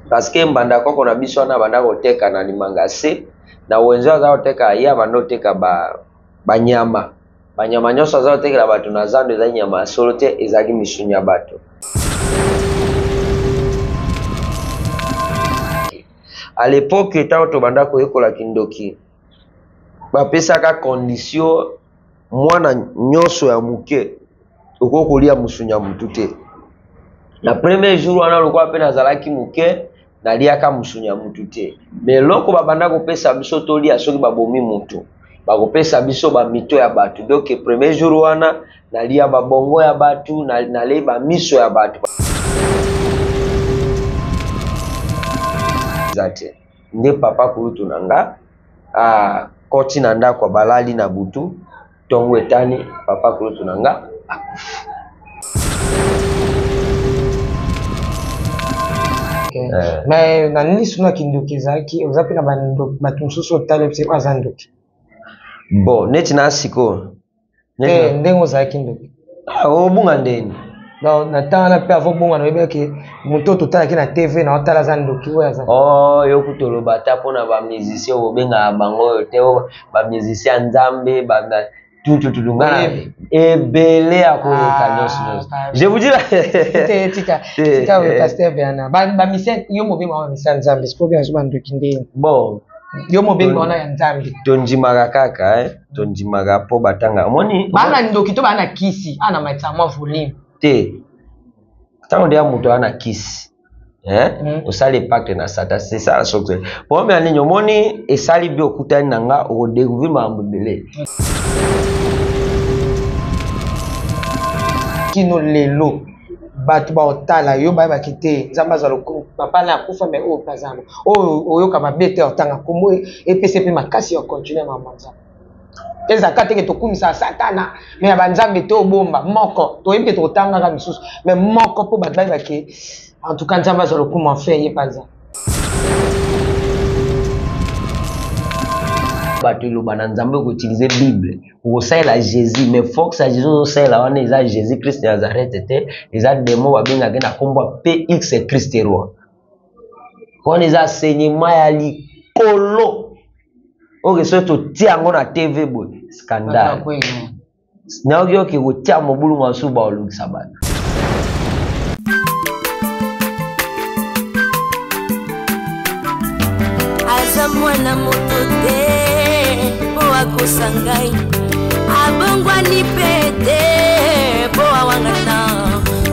Parce que mbanda koko na biso wana abanda koteka na limanga se na wenze, aza koteka, ye abanda koteka banyama, banyama nyonso aza kotekela bato na zando ezali nyama ya solo te, ezalaki misuni ya bato. À l'époque, ntango tobanda koyekola kindoki, bapesaka condition: mwana nyonso ya moke okoki kolia mosuni ya motu te. Na premier jour wana, lokola mpe nazalaki moke, naliaka mosuni ya motu te. Mais eloko babanda kopesa biso tolia, soki babomi motu, bakopesa biso bamito ya bato. Donc premier jour wana nalia babongo ya bato, nalei bamiso ya bato. Eza te nde papa kulutu na nga akoti na ndako, balali na butu, ntongo etani, papa kulutu na nga akufi. Mais na lisu na kindoki ezalaki, oza mpe na bato mosusu otala mpe aza ndoki? Bon, neti na sikoyo? Te, ndenge ozalaki ndoki. Obunga ndeni. Donc na ntango wana mpe avobonga, nayebi moto oyo totalaki na TV na otala aza ndoki, oyo aza. Oh, yo kutu oloba ata mpona bamusicien, obengaka bango oyo te, bamusicien ya Nzambe tutututu, nga na ebele ya koleka nyonso nyonso, je vous dis. Tika, tika, pasteur Bernard, bamusicien yo mobenga wana bamusicien ya Nzambe, sikoyo obenga so bandoki ndeni? Bon. Yo mobenga wana ya Nzambe. Tondimaka kaka, tondimaka mpo batanga omoni. Baa na ndoki to baa na kisi ana matisa mwa volume? Te, ntango nde ya moto aa na kisi, osali pacte na Satan, c'est ça la sorcellerie. Problème ya nini omoni esali bi okutani na nga, okodécouvrir makambo ebele. Kino lelo bato baotala yo, bayebaki te Nzambe azwa lokumu. Papa na akufa, mais oyo mpe aza oyo oyoka mabe te, otanga nkombo epesi mpe makasi ya continue makambo ya Nzambe. Ezalaka teke tokumisaka Satana, mais ya banzambe te, obomba moko toyebi te, tokotangaka misusu, mais moko mpo bato bayebaki. En tout cas, Nzambe azwa lokumu, enfin ye mpe aza. Bato eloba na Nzambe, okoutiliser Bible, okosalela Jésus, mais force ya Jésus ozosalela wana eza Jésus Christ de Nazareth te, eza démon babengaki na nkombo ya PX Christ Roi. Wana eza enseignement ya likolo oyo soki totia yango na TV boye, scandale. Nayoki oke kotia mobulu masusu, baolukisa bato. Aza mwana moto te mpo akosa ngai, abongwani mpe te mpo awangana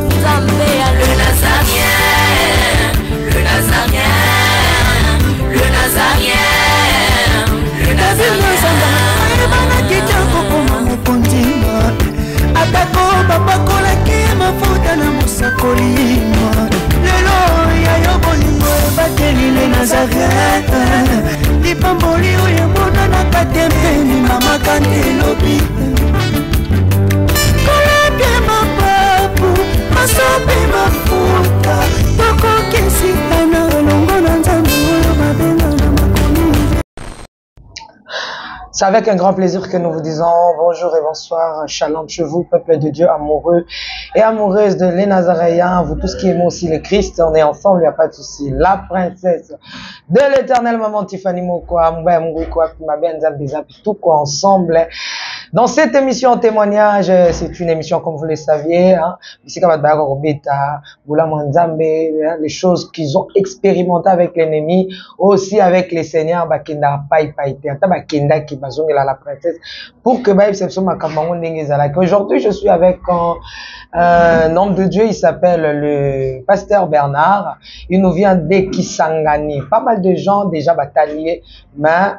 Nzambe ya le Nazarien, le Nazarien, le Nazarien, le Nazarien. Ayebanaki te kokoma mokonzi, atako bapakolaki mafuta na mosakoli. Lelo ya yo bolingo ebateli le Nazaret, lipamboli oyo emonanaka te mpeni mama kandi elobi kolapie mapapu masope mafuta, tokokesitana elongo na Nzambe oyo babenga na makomi. C'est avec un grand plaisir que nous vous disons bonjour et bonsoir. Shalom chez vous, peuple de Dieu amoureux et amoureuse de les Nazaréens, vous tous qui aimez aussi le Christ, on est ensemble, il n'y a pas de souci. La princesse de l'éternel, maman Tiffany Mokwa, Mbaya Mungwikwa, Mabenza Bizapi, tout quoi ensemble. Dans cette émission témoignage, c'est une émission comme vous le saviez, hein, bisika bato bayaka kobeta bolamu ya Nzambe, hein, les choses qu'ils ont expérimenté avec l'ennemi, aussi avec les seigneurs. Bakendaka pai pai te, ata bakendaki, bazongela la princesse pour que bayebisa biso makambo yango ndenge ezalaki. Aujourd'hui, je suis avec un homme de Dieu, il s'appelle le pasteur Bernard, il nous vient de Kisangani. Pas mal de gens déjà batali ye, mais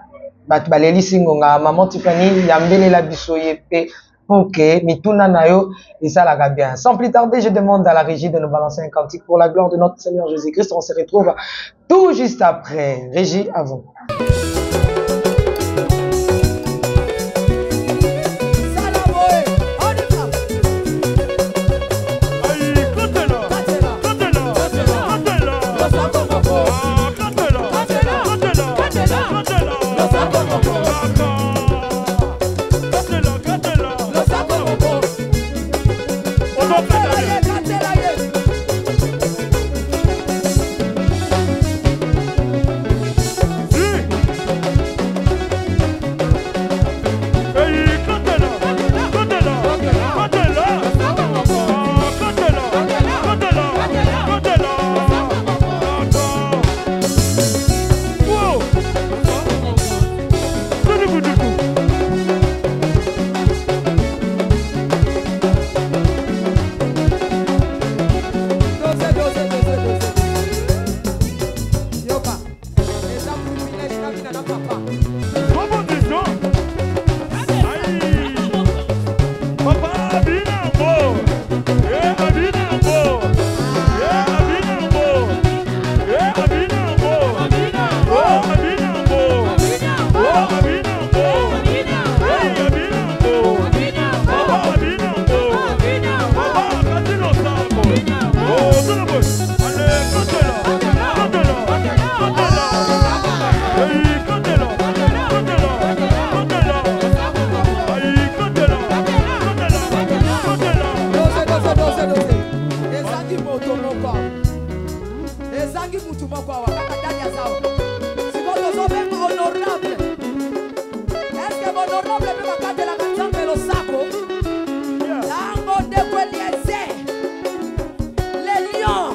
bato balelisi ngonga. Maman Tiffany yambelela biso ye mpe pour que mituna na yo esalaka bien. Sans plus tarder, je demande à la régie de nous balancer un cantique pour la gloire de notre Seigneur Jésus-Christ. On se retrouve tout juste après. Régie, à vous. Tozangi mutu moko awa, kaka Dani aza awa. Sikoyo tozobenga honorable. Est-ce que honorable mpe bakatelaka Nzambe losako? Tango ndeko Eliezer, le lion,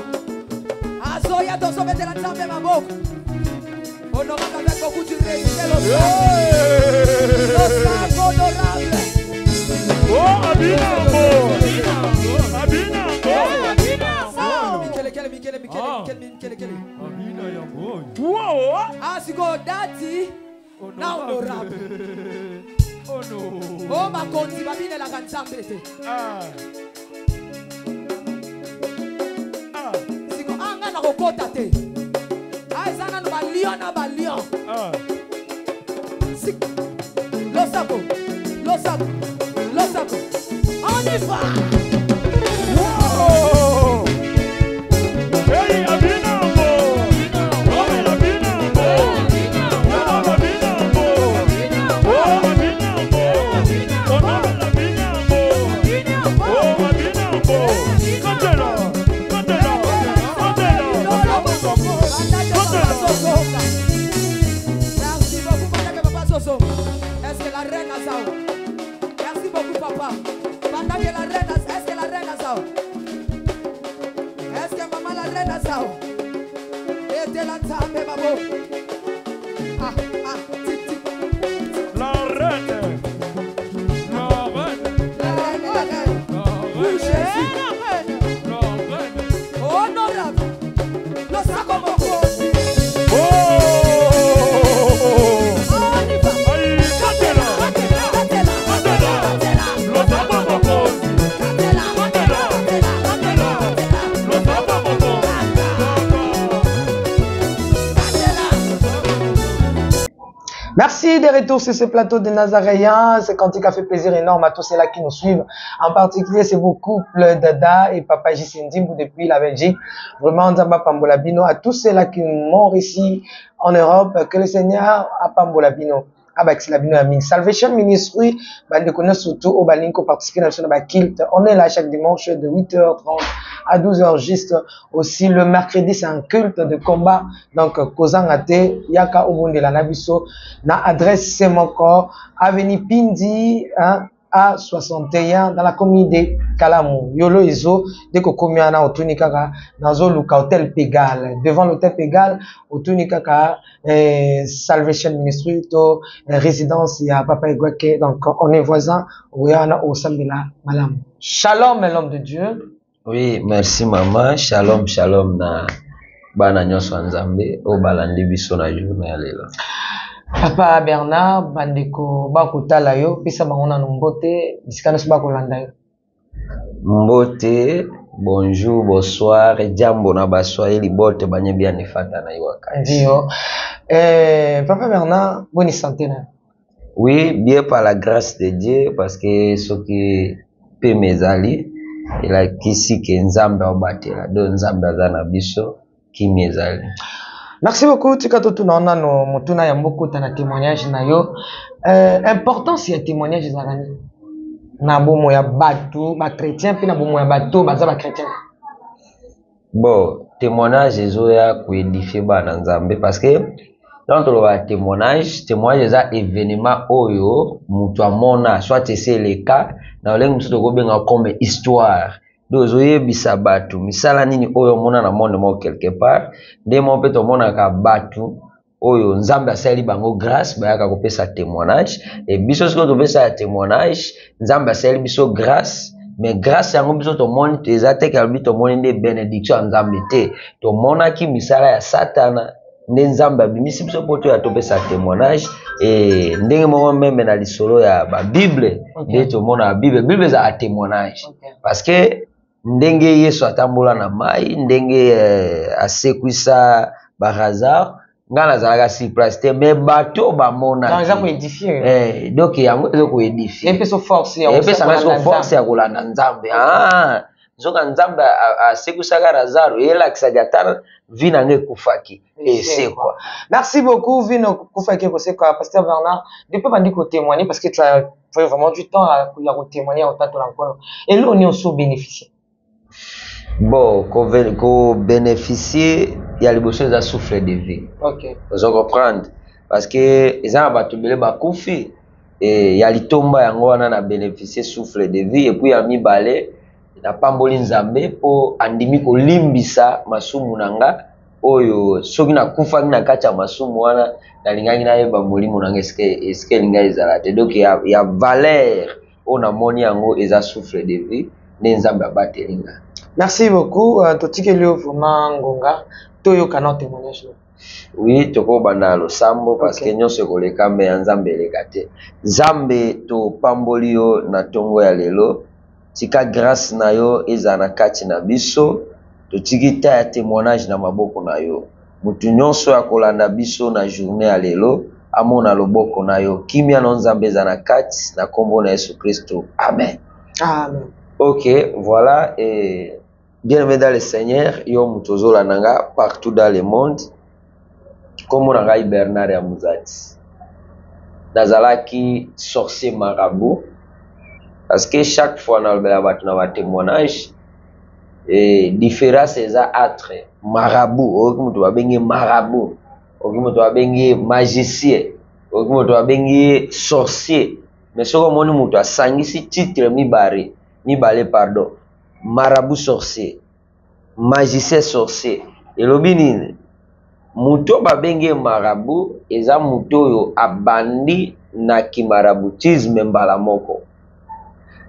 azoya tozobetela Nzambe maboko. Honorable avec beaucoup de respect, losako. Losako honorable. Oh, Abinambo! Abinambo! Mikelekele, mikele, mikele, Ah. mikele, mikelekele. Abina yango. Wow! Ah, sikoyo dati na honorable. Oh no! O bakonzi babinelaka Nzambe te. Ah. Ah. Siko anga na kokota te. Ah, eza nanu balion na balion. Ah. Losako, losako, losako. On y va! Wow! Hey, Abinambo! Oh, Abinambo! Oh, Abinambo! Oh, Abinambo! Oh, Abinambo! Oh, Abinambo! Kotela! Kotela! Kotela! Merci beaucoup, pendant que papa Soso. Est-ce que la reine Azao? Merci beaucoup, papa. Pendant que la reine Azao, est-ce que la reine Azao? Est-ce que maman la reine Azao? Était la table, maman. Ah, ah, tic, tic. La reine! La reine! La reine, la reine. La Pour reine! Jésus. La reine! Honorable. Le sac au mokosi. Oh! On y va. Aïe, Kotela! Katela, katela, Kotela! katela, Losamba mokonzi! katela, Kotela! katela, Kotela! katela. Losamba mokonzi! Merci de retour sur ce plateau de Nazaréen. Ce cantique a fait plaisir énorme à tous ceux-là qui nous suivent. En particulier, c'est vos couples Dada et Papa Jissendimbu depuis la Belgique. Vraiment, Nzamba Pambolabino. À tous ceux-là qui m'ont ici en Europe, que le Seigneur a Pambolabino. Abaxilabino Amin. Salvation Ministry, bande connaît surtout au Balinko, participer dans le Kilt. On est là chaque dimanche de 8h30 à 12h juste. Aussi, le mercredi, c'est un culte de combat. Donc, Kozangate, Yaka Obundela Nabiso, na adresse c'est mon corps, Avenue Pindi, hein, A61, dans la commune de Kalamu. Yolo Ezo, dès que komi wana otuni kaka, nazo luka hôtel Pégal. Devant l'hôtel Pégal, otuni kaka, Salvation Ministry, to, résidence, ya Papa Egweke. Donc, on est voisins, Oyana Osambela Malamu. Shalom, l'homme de Dieu. Oui, merci mama. Shalom, shalom na bana nyonso ya Nzambe oyo balandi biso na journée ya lelo. Papa Bernard, bandeko bakotala yo, pesa bango nanu mbote, bisika nyonso bakolanda yo. Mbote, bonjour, bonsoir, jambo na baswahili bote banye bia nifata na iwakati. Ndio. Papa Bernard, bonne santé na. Oui, bien par la grâce de Dieu, parce que soki pema ezali elakisi ke Nzambe aobatela, do Nzambe aza na biso, kimia ezali. Merci beaucoup. Tika totuna nano motuna ya mokota na témoignage na yo. Importance ya témoignage ezalaka nini? Na bomo ya bato, ba chrétien pe na bomo ya bato baza ba chrétien. Bon, témoignage ezoya koédifie bana Nzambe, parce que tant tolobaka témoignage, témoignage eza événement oyo moto amona, soit ese eleka na lolenge mosusu tokobenga comme histoire. Donc ozoyebisa bato misala nini oyo omona na monde moko quelque part, nde moko mpe tomonaka bato oyo Nzambe asali bango grâce bayaka kopesa témoignage. E biso soki topesaka témoignage, Nzambe asali biso grâce, mais grâce yango biso tomoni eza te kalobi tomoni nde bénédiction ya Nzambe te, tomonaki misala ya Satana nde Nzambe abimisi biso po toya topesa témoignage. E ndenge moko meme na lisolo ya ba Bible, nde tomona Bible, Bible ezaka témoignage. Parce que ndenge Yesu atambola na mai, ndenge asekwisa ba Lazare, nga nazalaka sur place te, mais bato bamonaki. Donc, eza koédifie. Donc yango eza koédifie. Epesa force ya epesanga kolanda siko force ya kolanda Nzambe. Ah, nzoka Nzambe asekwisaka Lazaro, eyelakisaki ata vi na nga ekufaki esekwa. Merci beaucoup, Vino Koufaki Koseka, Pasteur Bernard. Depuis bandi ko témoigner, parce que tu as pris vraiment du temps à témoigner au Tato Lankolo. Et là, on est aussi bénéficié. Bon, ko bénéficier Ya liboso eza souffle de vie. Okay. Ozo comprendre? Parce que eza na bato ebele bakufi e, ya litomba yango wana na bénéficier souffle de vie. Et puis ya mibale, napamboli Nzambe mpo andimi kolimbisa masumu na nga oyo soki nakufaki na kati ya masumu wana, nalingaki nayeba molimo na nga esika elingai ezala te. Donc ya valeur oyo namoni yango eza souffle de vie nde Nzambe abateli nga. Merci beaucoup. Totikeli yo vraiment ngonga toyoka na témoignage. Oui, tokobanda na losambo parce que nyonso ekoleka me ya Nzambe eleka te. Nzambe, topamboli yo na ntongo ya lelo. Tika grâce na yo ezala na kati na biso. Totiki ta ya témoignage na maboko na yo. Motu nyonso ya kolanda biso na journée ya lelo amona loboko na yo, kimia na Nzambe eza na kati, na nkombo na Yesu Kristo, amen. Amen. Ok, voilà. Et bien aimé dans le Seigneur, yo moto ozolanda nga partout dans le monde, nkombo na ngai Bernard ya Muzati. Nazalaki sorcier marabout, parce que chaque fois nalobela bato na batémoignage e, différence eza entre marabout, oyoki moto babengi marabout, oyoki moto babengi magicien, oyoki moto babengi sorcier. Mais soki omoni moto asangisi titre mibale mibale, pardon, marabout sorcier, magicien sorcier, elobi nini? Moto babengi ye marabout eza moto oyo abandi na kimaraboutisme mbala moko.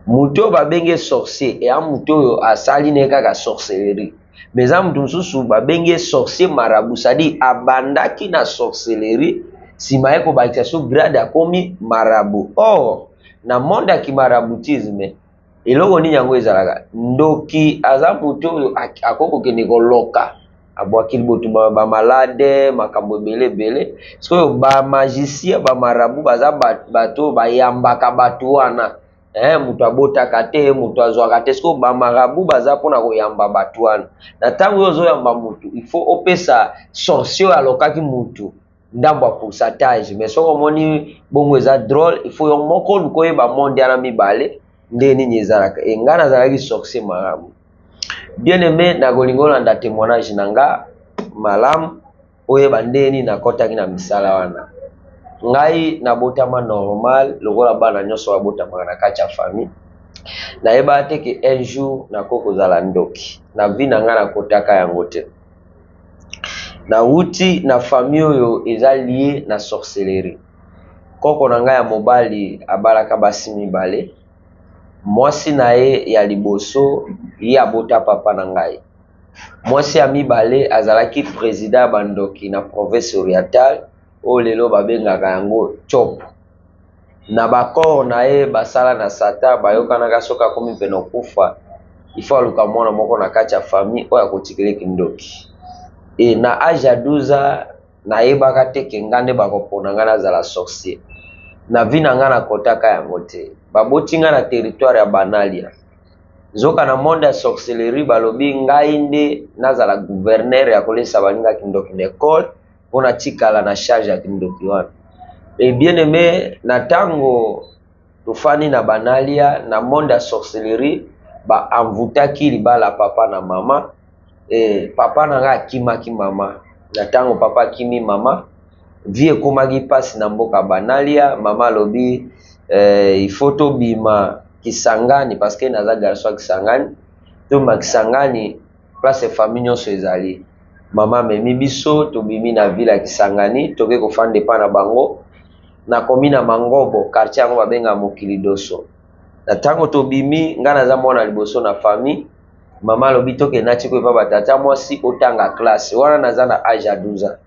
Moto oyo babengi ye sorcier eya moto oyo asali na ye kaka sorcellerie. Mais eza moto mosusu babengi ye sorcier marabout, c'est-à-dire abandaki na sorcellerie, nsima ye kobakisa so grade, akomi marabout. Or na monde ya kimaraboutisme, eloko nini yango ezalaka? Ndoki aza moto oyo akoki kokende koloka, abwakili botu bamalade, makambo ebele ebele. Sikoyo bamagicien, bamarabout baza bato oyo bayambaka bato wana, moto abotaka te, moto azwaka te. Sikoyo bamarabout baza mpona koyamba bato wana. Na ntango oyo ozoyamba motu, il faut opesa sorcier oyo alokaki motu ndambo ya pourcentage. Mais soki omoni bongo eza drôle, il faut yo moko oluka oyeba monde wana mibale nde nini ezalaka. E, ngai nazalaki sorcier marabout. Bien aimé, nakolinga olanda témoignage na nga malamu, oyeba nde nini nakɔtaki na misala wana. Ngai nabotama normal lokola bana nyonso babotamaka na kati ya famille. Nayebaka te ke un jour nakoki kozala ndoki. Na vie na ngai nakotaka yango te. Nawuti na famille oyo eza lié na sorcellerie. Koko na ngai ya mobali abalaka basi mibale. Mwasi na ye ya liboso, ye abota papa na ngai. Mwasi ya mibale azalaki président ya bandoki na province orientale oyo lelo babengaka yango Tshopo. Na baaccord na ye basala na Satan, bayokanaka soki akomi pene okufa, ifo aluka mwana moko na kati ya famille oyo akotikeleki ndoki. E, na âge ya 12 ans, nayebaka te ke nga nde bakopona nga nazala sorcier. Na vie na nga nakotaka yango te. Baboti nga na territoire ya Banalia. Nzoka na monde ya sorcellerie, balobi ngai nde nazala gouverneur ya kolesa baninga kindoki na ekole mpo natikala na charge ya kindoki wana. E, bien aimé, na ntango tofandi na Banalia, na monde ya sorcellerie baenvoûtaki libala papa na mama. E, papa na ngai akimaki mama. Na ntango papa akimi mama, vie ekomaki mpasi na mboka Banalia. Mama alobi il faut tobima Kisangani, parce que naza garçon ya Kisangani. Tobima Kisangani, place famille nyonso ezali. Mama amemi biso, tobimi na ville ya Kisangani, toke kofanda epa na bango. Nakomi na Mangobo, quartier yango babengaka Mokili Doso. Na ntango tobimi, ngai naza mwana liboso na famille. Mama alobi tokende natiko epa batata mwasi otanga classe. Wana naza na âge ya 12 ans.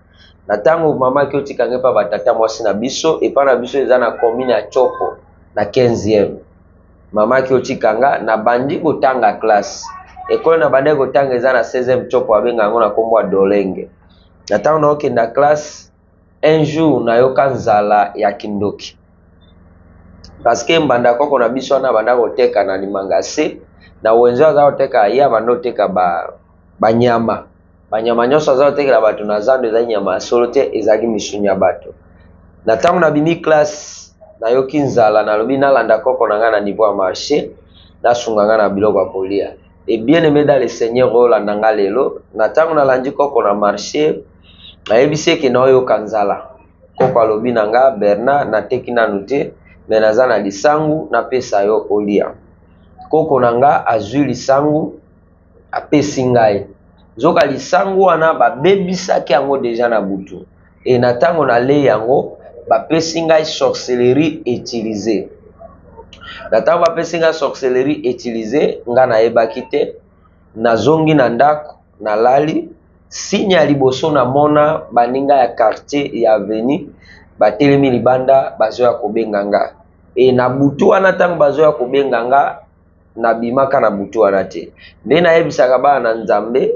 Na ntango mama aki otikanga epa batata mwasi na biso, epa na biso eza na commune ya Tshopo na 15e. Mama aki otikanga, nabandi kotanga classe. Ekole na bandaki kotanga eza na 16e Tshopo, abenga yango na nkombo ya Dolenge. Na ntango naokenda classe, un jour nayoka nzala ya kindoki, parce que mbanda koko na biso wana abanda koteka na limanga se na wenze. Aza koteka, ye abanda koteka banyama. Banyama nyonso aza kotekela bato na zando ezali nyama ya solo te, ezalaki misuni ya bato. Na ntango nabimi classe, nayoki nzala, nalobi nalanda koko na ngai na niveau ya marché, nasunga ngai na biloko ya kolia. Et bien aimé dans le Seigneur olanda nga lelo, na ntango nalandi koko na marché, nayebisi eke naoyoka nzala. Koko alobi na nga Bernard, nateki nanu te, me naza na lisangu, napesa yo olia. Koko na nga azwi lisangu, apesi ngai. Nzoka lisangu wana babebisaki yango deja na butu. E na ntango nalei yango, bapesi ngai sorcellerie utilisee. Na ntango bapesi ngai sorcellerie utilisee, ngai nayebaki te. Nazongi na ndako, nalali. Signe ya liboso namona baninga ya quartier ya avenue batelemi libanda bazoya kobenga nga. E na butu wana ntango bazoya kobenga nga, nabimaka na butu wana te. Nde nayebisaka bana na Nzambe,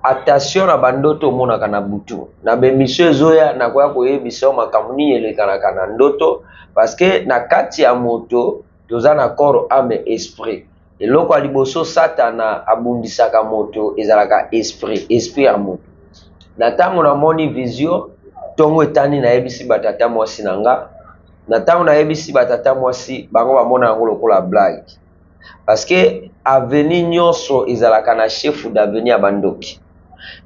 attention na bandoto omonaka na butu. Na bemission ezoya nakoya koyebisa yo makambo nini elekanaka na ndoto, parce que na kati ya moto toza na corps, âme, esprit. Eloko ya liboso Satana abundisaka moto ezalaka esprit, esprit ya moto. Na ntango namoni vision, ntongo etani nayebisi batata mwasi na nga. Na ntango nayebisi batata mwasi, bango bamona yango lokola blague. Parce que avenue nyonso ezalaka na chef d'avenue ya bandoki.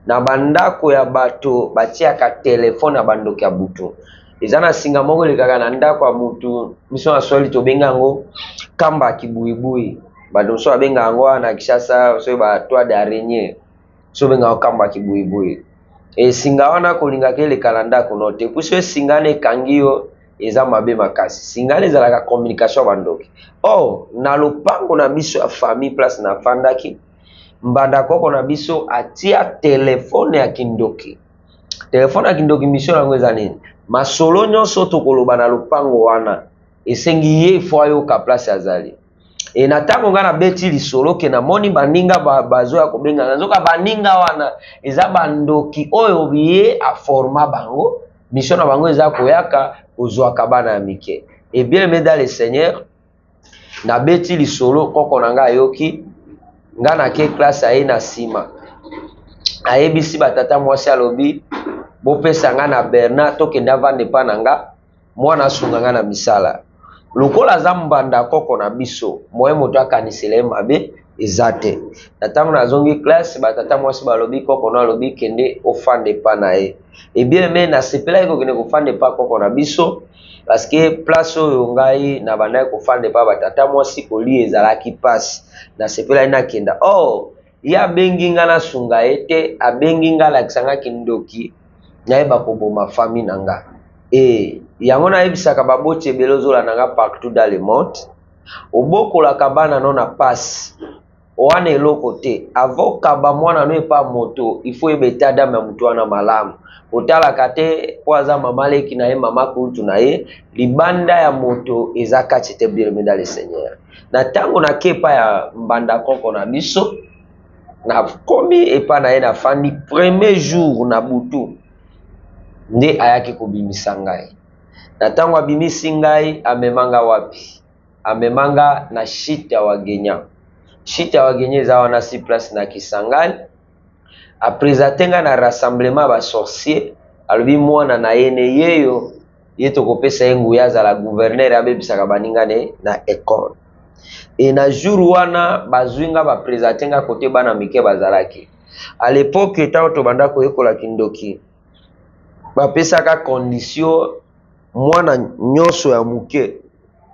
Na bandako ya bato batiaka telefone ya bandoki ya butu. Eza na singa moko elekaka na ndako ya mutu, biso na Swahili tobenga yango kamba ya kibuibui. Bato mosusu babenga yango wana na Kinshasa soki ba toit d'araignée, soki obenga yango kamba ya kibuibui. Esinga wana kolingaka eleka na ndako no te, puisque esinga wana ekangi yo eza mabe makasi. Singa wana ezalaka communication ya bandoki. Or na lopango na biso ya famille place nafandaki, mbanda koko na biso atia telefone ya kindoki. Telefone ya kindoki mission yango eza nini? Masolo nyonso tokoloba na lopango wana esengi ye fo ayoka place azali. E na ntango ngai nabeti lisolo ke namoni baninga bazoya kobenga nga, nzoka baninga wana eza bandoki oyo ye aforma bango, mission na bango eza koyaka kozwaka bana ya mike. Et bien aimé dans le Seigneur, nabeti lisolo, koko na ngai ayoki nga nake classe aye na nsima ayebisi batata mwasi, alobi bopesa nga na Bernard tokende avanda epa na nga, mwana asunga nga na misala. Lokola aza mbanda koko na biso, moye moto akanisela ye mabe eza te. Na ntango nazongi classe, batata mwasi balobi koko no alobi kende ofanda epa na ye. Et bien aimé, nasepelaki kokende kofanda epa koko na biso, parce que place oyo ngai nabandaki kofanda epa batata mwasi kolia ezalaki pasi. Nasepelaki nakenda. Oh, ye abengi nga nasunga ye te, abengi nga alakisa nga kindoki, nayeba koboma famille na nga. E yango nayebisaka baboti ebele ozolanda nga partout dans le monde, obokolaka bana no na pasi wana eloko te. Avant okaba mwana no epa moto, il faut yeba état d'âme ya moto wana malamu. Otalaka te po aza mama leki na ye, mama kulutu na ye, libanda ya moto eza kati te, bien-aimé dans le Seigneur. Na ntango nake epa ya mbanda koko na biso, nakomi epa na ye, nafandi premier jour na butu nde ayaki kobimisa ngai. Na ntango abimisi ngai, amema nga wapi? Amema nga na chute ya Wagenya. Chute ya Wagenya eza wana si place na Kisangani. Apresente nga na rassemblement ba sorcier, alobi mwana na ye ne yeyo, ye tokopesa ye nguya azala gouverneur, abebisaka baninga ne na école. E na jour wana bazwi nga ba presente nga kote bana mike bazalaki. À l'époque ntango tobanda koyekola kindoki, bapesaka condition mwana nyonso ya moke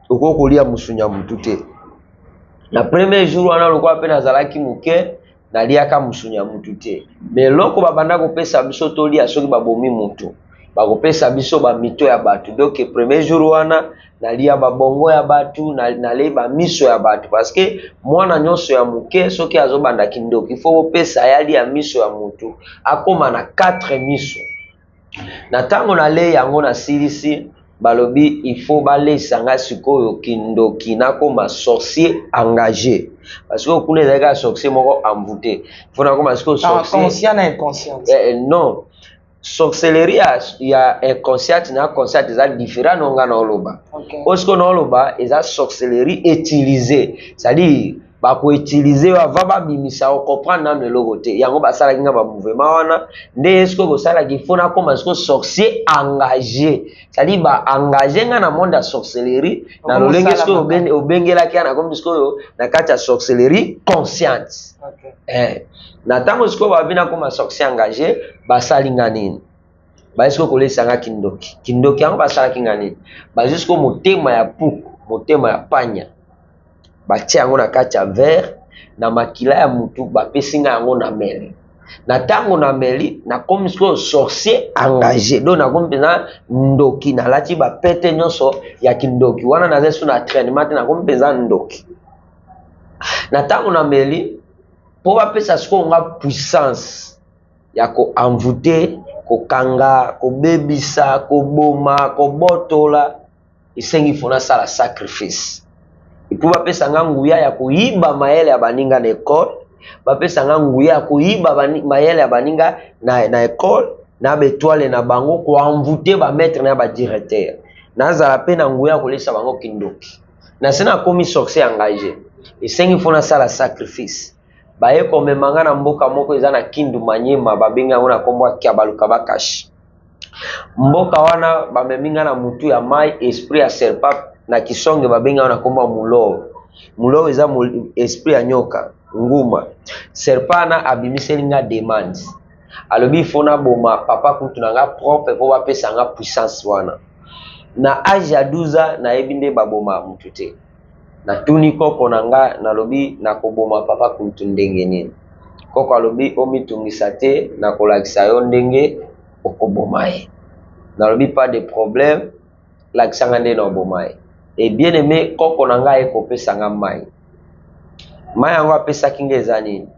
okoki kolia mosuni ya motu te. Na premier jour wana lokola mpe nazalaki moke, naliaka mosuni ya motu te. Mais eloko babanda kopesa biso tolia soki babomi motu, bakopesa biso ba mito ya bato. Donc premier jour wana nalia babongo ya bato, nalei ba miso ya bato, parce que mwana nyonso ya moke soki azobanda kindoki, faut kopesa ye alia miso ya motu, akoma na 4 miso. Na ntango nalei yango nasilisi, balobi il faut balesa nga sikoyo kindoki, nakoma sorcier engagé, parce que kuna ezalaki kaka sorcier moko envoûté, faut nakoma sikoyo sorcier conscient na inconscient. Non, sorcellerie ya inconsciente na consciente eza différent. No nga na oloba oyo sikoyo na oloba eza sorcellerie utilisée, c'est-à-dire Bakoutilize yo avant babimisa, ocomprendre nano eloko te. Yango basalaki nga bamouvement wana nde ye sikoyo kosalaki fo nakoma sikoyo sorcier engagé, c'est-à-dire baengage nga na monde ya sorcellerie na lolenge sikoyo obengelaki ya nakomi sikoyo na kati ya sorcellerie consciente. Okay. Na ntango sikoyo babi nakoma sorcier engagé, basali nga nini? Baye sikoyo kolesa nga kindoki. Kindoki yango basalaki nga nini? Bazwi sikoyo motema ya puku, motema ya panya, batie yango na kati ya verre na makila ya mutu, bapesi nga yango na meli. Na ntango na meli, nakomi sikoyo sorcier engagé, donc nakomi mpenza ndoki, nalati bapete nyonso ya kindoki wana, naza so na entraînement te, nakomi mpenza ndoki. Na ntango na meli, mpo bapesa sikoyo nga puissance ya koenvoute, kokanga, kobebisa, koboma, kobotola, esengi fo nasala sacrifice. Epuis bapesa nga nguya ya koyiba mayele ya baninga na ekole, bapesa nga nguya ya koyiba mayele ya baninga na ekole, na baetoile na bango, koenvoute bamaître na badirecteur, nazala mpe na nguya ya kolesa bango kindoki. Na se nakomi sorcier engagé, esengi fo nasala sacrifice. Baye komema nga na mboka moko eza na Kindu Manyema, babengi yango na kombo ya Kiabaluka Bakashi. Mboka wana bamemi nga na mutu ya mai, esprit ya serpent na kisonge, babengi yango na kombo ya Muloo. Muloo eza esprit ya nyoka nguma. Serpent wana abimiseli nga demande, alobi fo naboma papa kutu na nga propre mpo bapesa nga puissance wana. Na age ya 12 ans nayebi nde baboma mutu te. Natuni koko na nga, nalobi nakoboma papa kulutu ndenge nini? Koko alobi omitungisa te, nakolakisa yo ndenge okoboma ye. Nalobi pas de problème, lakisa nga nde na oboma ye. E bien aimé, koko na ngai ekopesa nga mai. Mai yango apesaki nga eza nini?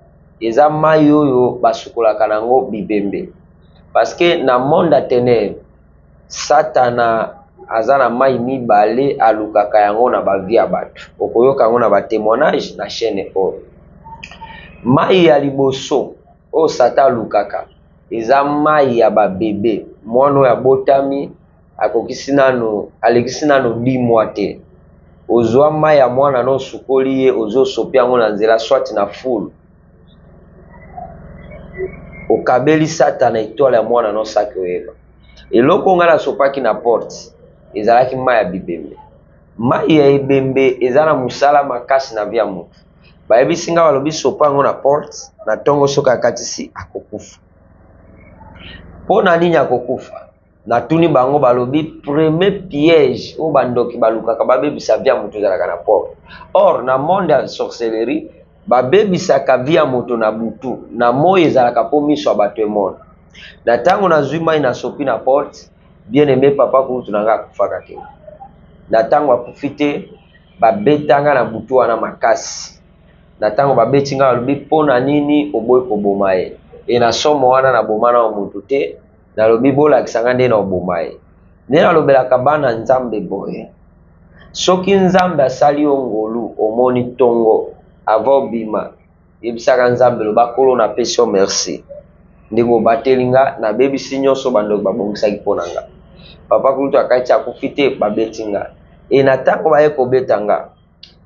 Eza mai oyo basukolaka nango bibembe, parce que na monde ya ténèbre, Satana aza na mai mibale alukaka yango na bavie ya bato. Okoyoka yango na batémoignage na chaîne oyo. Mai ya liboso oyo Satan alukaka eza mai ya babebe. Mwana oyo abotami, akokisi nano, alekisi nano 10 mois te, ozwa mai ya mwana na osukoli ye, ozosopi yango na nzela, soit na fulu, okabeli Satana étoile ya mwana no saki. Oyeba eloko ngai nasopaki na porte ezalaki mai ya bibembe. Mai ya ebembe eza na mosala makasi na vie ya motu. Bayebisi ngai, balobi sopa yango na porte na ntongo, soki akatisi akokufa. Mpo na nini akokufa? Natuni bango, balobi premier piège oyo bandoki balukaka babebisa vie ya moto ezalaka na porte. Or na monde ya sorcellerie, babebisaka vie ya moto na butu, na moi ezalaka mpo miso ya bato emona. Na ntango nazwi mai nasopi na porte, bien aimé, papa kulutu na ngai akufaka te. Na ntango akufi te, babetanga na butu wana makasi. Na ntango babeti ngai, balobi mpo na nini oboyi koboma ye? E na somo wana, naboma na motu te. Nalobi bolakisa ngai nde na oboma ye. Nde nalobelaka bana Nzambe boye: soki Nzambe asali yo ngolu, omoni ntongo, avant obima, yebisaka Nzambe, loba: "Kolo, napesi yo merci ndenge obateli nga, nabebisi nyonso bandoki babongisaki mpo na nga." Papa kulutu akati akufi te, babeti nga. E na ntango baye kobeta nga,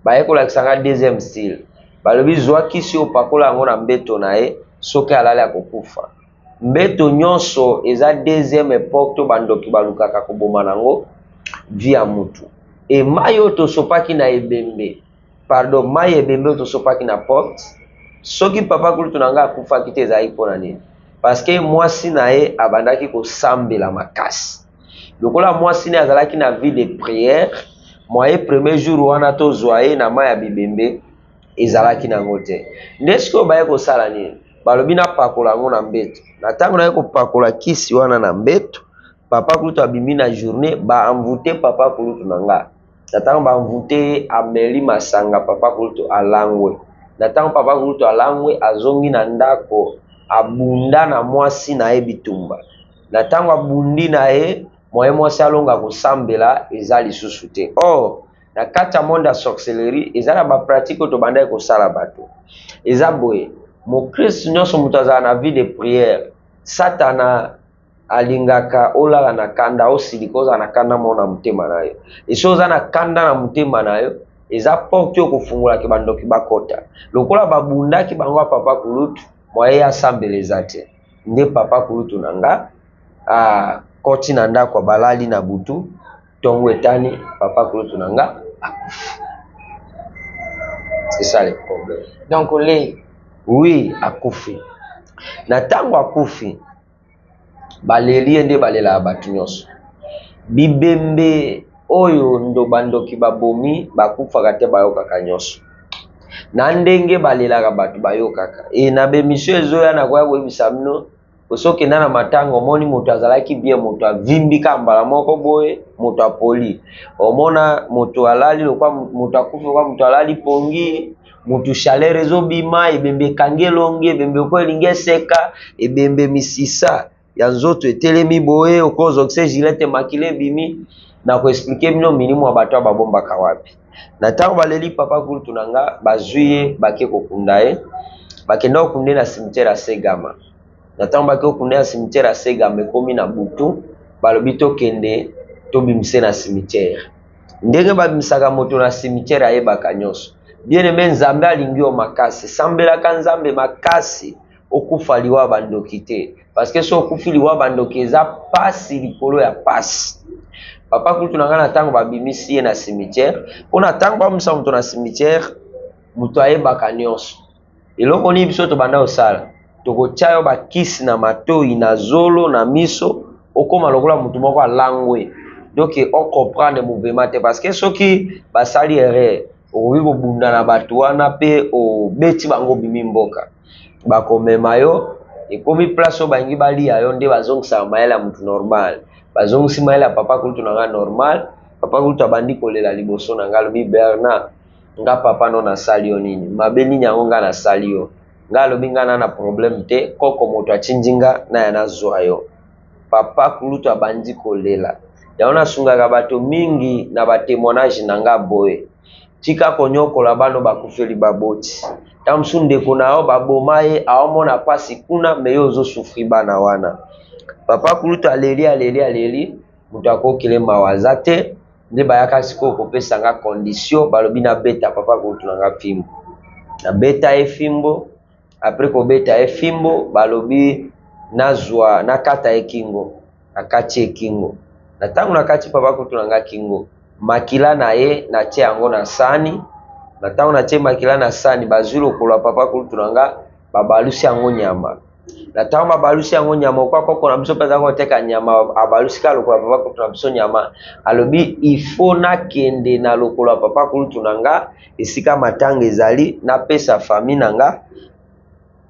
baye kolakisa nga deuxième style. Balobi zwa kisi, opakola yango na mbeto na ye, soki alali akokufa. Mbeto nyonso eza deuxième époque to bandoki balukaka koboma nango vie ya mutu. E mai oyo tosopaki na ebembe, pardon, mai ebembe oyo tosopaki na porte, soki papa kulutu na ngai akufaki te, ezalaki mpona nini? Parce que mwasi na ye abandaki kosambela makasi. Lokola mwasi na ye azalaki na vie de prière, moye premier jour wana tozwa ye na mai ya bibembe ezalaki nango te. Nde sikoyo baye kosala nini? Balobi napakola yango na mbeto. Na ntango naye kopakola kisi wana na mbeto, papa kulutu abimi na journée, baenvoûte papa kulutu na nga. Na ntango baenvoûte ye, ameli masanga, papa kulutu alangwe. Na ntango papa kulutu alangwe, azongi na ndako, abunda na mwasi na ye bitumba. Na ntango abundi na ye, moye mwasi alonga kosambela eza lisusu te. Or na kati ya monde ya sorcellerie, eza na bapratique oyo tobandaki kosala bato. Eza boye: mokristu nyonso, moto azala na vie de prière, Satana alingaka olala na kanda, osilika, ozala na kanda moko na motema na yo. Esi oza na kanda na motema na yo, Eza porte oyo kofungolaki bandoki bakota. Lokola babundaki bango ya papa kulutu, moye ye asambela eza te. Nde papa kulutu na nga akoti na ndako, balali na butu, tongo etani, papa kulutu na nga akufi. C'est ça le problème. Donc olei. Oui, akufi. Na ntango akufi, baleli ye nde balelaka bato nyonso. Bibembe oyo ndo bandoki babomi bakufaka te, bayokaka nyonso. Na ndenge balelaka bato bayokaka. E na bemission ezoya nakoya koyebisa bino, osokenda na matanga omoni moto azalaki bien, moto avimbi kaka mbala moko boye, moto apoli. Omona moto alali lokwa moto akufi lokwa moto alali pongi, moto chaleur ezobima, ebembe ekangi elongi, ebembe oko elingi eseka, ebembe misisa ya nzoto etelemi boye, okozokise gilete makila ebimi. Na koexplike bino milimo ya bato oyo babombaka wapi. Na ntango baleli papa kulutu na nga, bazwi ye bake kokunda ye, bakenda kokunda ye na cimetière ya Segama. Na ntango bake kokunda ye na cimetière ya Segama, ekomi na butu, balobi tokende tobimise na cimetière. Ndenge babimisaka moto na cimetière ayebaka nyonso. Bien aimé, Nzambe alingi yo makasi, sambelaka Nzambe makasi, okufa liwa bandoki te, parce que so okufi liwa bandoki eza pasi likolo ya pasi. Papa kulutu na ngai na ntango babimisi ye na cimetière, mpo na ntango babimisa moto na cimetière, moto ayebaka nyonso. Eloko nini biso tobanda kosala? Tokotia yo bakisi na matoi, na zolo, na miso, okoma lokola moto moko alangwe. Donc on comprendre mouvement te, parce que soki basali erreur, okoki kobunda na bato wana pe obeti bango obimi mboka. Bakomema yo, ekomi place oyo balingi balia yo, nde bazongisaka mayele ya motu normal. Bazongisi mayele ya papa kulutu na nga normal. Papa kulutu abandi kolela liboso na nga, alobi Bernard, nga papa no nasali yo nini? Mabe nini yango nga nasali yo? Nga alobi nga na na problème te, koko moto atindi nga na ya nazwa yo. Papa kulutu abandi kolela. Yango nasungaka bato mingi na ba témoignage na nga boye. Tika konyokola bano bakufeli baboti. Tango mosusu ndeko na yo baboma ye, aomona pasi kuna, me yo ozosufri bana wana. Papa kulutu aleli, aleli, aleli, moto akokele mawa aza te. Nde bayaka sikoyo kopesa nga condition, balobi nabeta papa kulutu na nga fimbo. Nabeta ye fimbo, après kobeta ye fimbo, balobi nazwa nakata ye kingo. Nakati ye kingo. Na ntango nakati papa kulutu na nga kingo, makila na ye natie yango na sani. Na ntango natie makila na sani, bazwi lokolo ya papa kulutu na nga, babalusi yango nyama. Na ntango babalusi yango nyama, okwa koko na biso mpe aza koteka nyama, abalusi kaka lokolo ya papa kulutu na biso nyama. Alobi il faut nakende na lokolo ya papa kulutu na nga esika matanga ezali, napesa famille na nga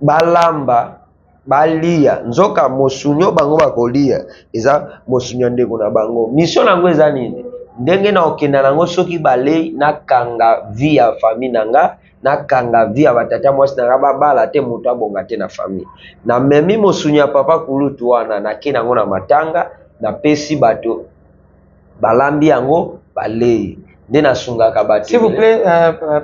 balamba balia. Nzoka mosunyo bango bakolia eza mosunyo ya ndeko na bango. Mission nango eza nini? Ndenge na okenda nango soki balei, nakanga vie ya famille na nga, nakanga vie ya batata mwasi na nga babala te, moto abonga te na famille. Namemi mosunyo ya papa kulutu wana, nake nango na matanga, napesi bato balambi yango balei. Nde nasungaka bato. S'il vous plaît,